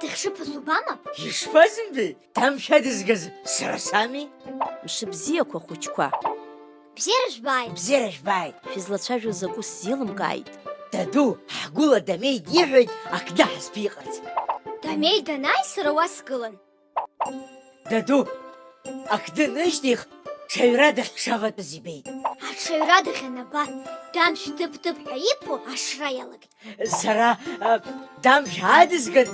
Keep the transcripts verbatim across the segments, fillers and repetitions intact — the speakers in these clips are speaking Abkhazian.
Дыхшыԥыз убама? Ишԥазымбеи? Дамшәа дызгаз сара сами? Мшыбзиақәа, хәыҷқәа! Бзиара жәбааит! Бзиара жәбааит! Шәызлацәажәо закәу сзеилымкааит. Даду, ҳгәыла Дамеи диҳәеит ақды ҳазԥиҟарц. Дамеи данааи, сара уа сгылан. Даду, ақды нышьҭих, ҽаҩрадахь шаватәыз ибеит. Аҽаҩрадахь анаба, Дамшә тып-тып ҳәа иԥо ашра иалагеит. Сара, а, Дамшә аадызган,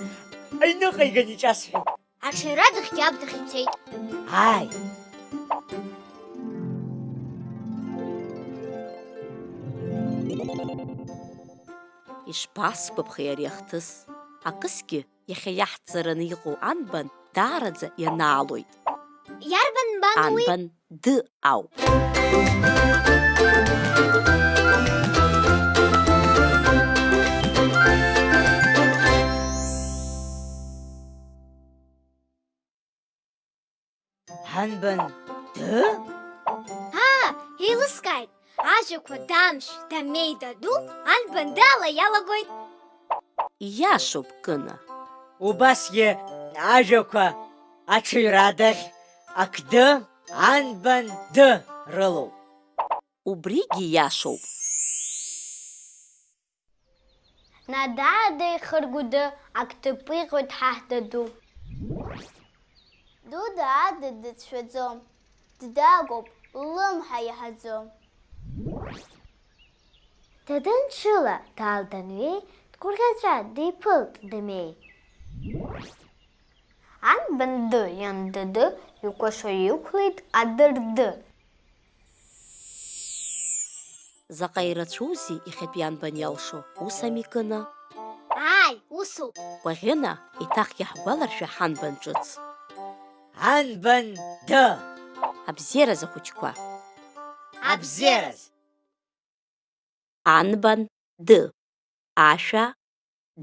аҩныҟа иган иҿасҳәеит. Аҽаҩрадахьгьы абнахь ицеит. Ааи. Ишԥасгәаԥхеи ари ахҭыс! Акысгьы иахьа иаҳҵараны иҟоу анбан даараӡа ианаалоит. Иарбан нбан уи? Анбан д ауп. Анбан д? Аа, еилыскааит, ажәақәа Дамшә, Дамеи, Даду анбан д ала иалагоит. Ииашоуп, Кына. Убасгьы ажәақәа аҽаҩрадахь ақды, анбан д рылоуп. Убригьы ииашоуп. Надаада ихыргәды актыпиҟоит ҳаҳ даду. Дуда ада дыцәшәаӡом, ддагәоуп, ллымҳа иаҳаӡом. Дадын ҽыла даалдан ҩеи, дгәырӷьаҵәа диԥылт Дамеи. Анбан ды, иан даду, икәашо иқәлеит адырды. Заҟа ирацәоузеи иахьатәи анбан иалшо, ус ами, Кына? Ааи, усоуп. Кәаӷьына, еиҭах иаҳгәаларшәа ҳанбан ҿыц. Анбан ды! Абзиараз, ахәыҷқәа! Абзиараз! Анбан ды, ашәа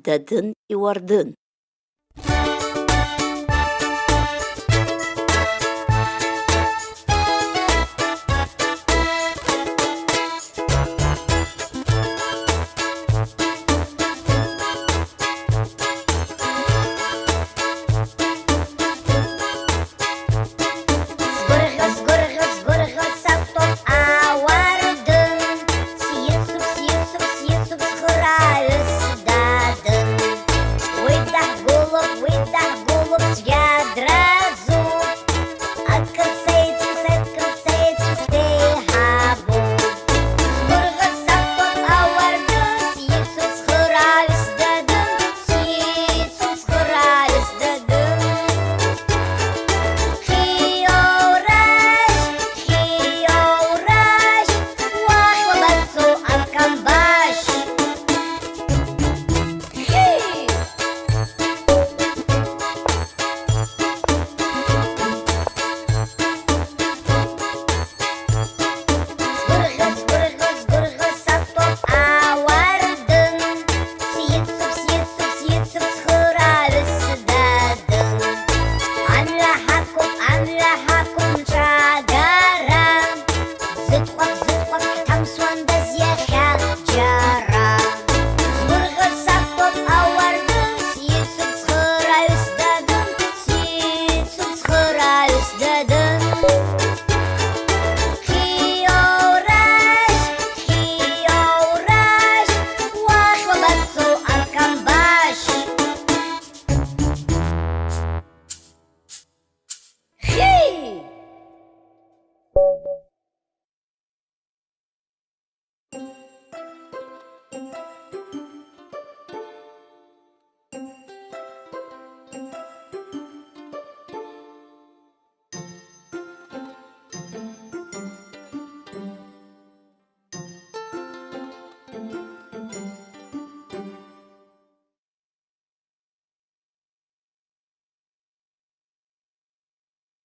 дадын иуардын.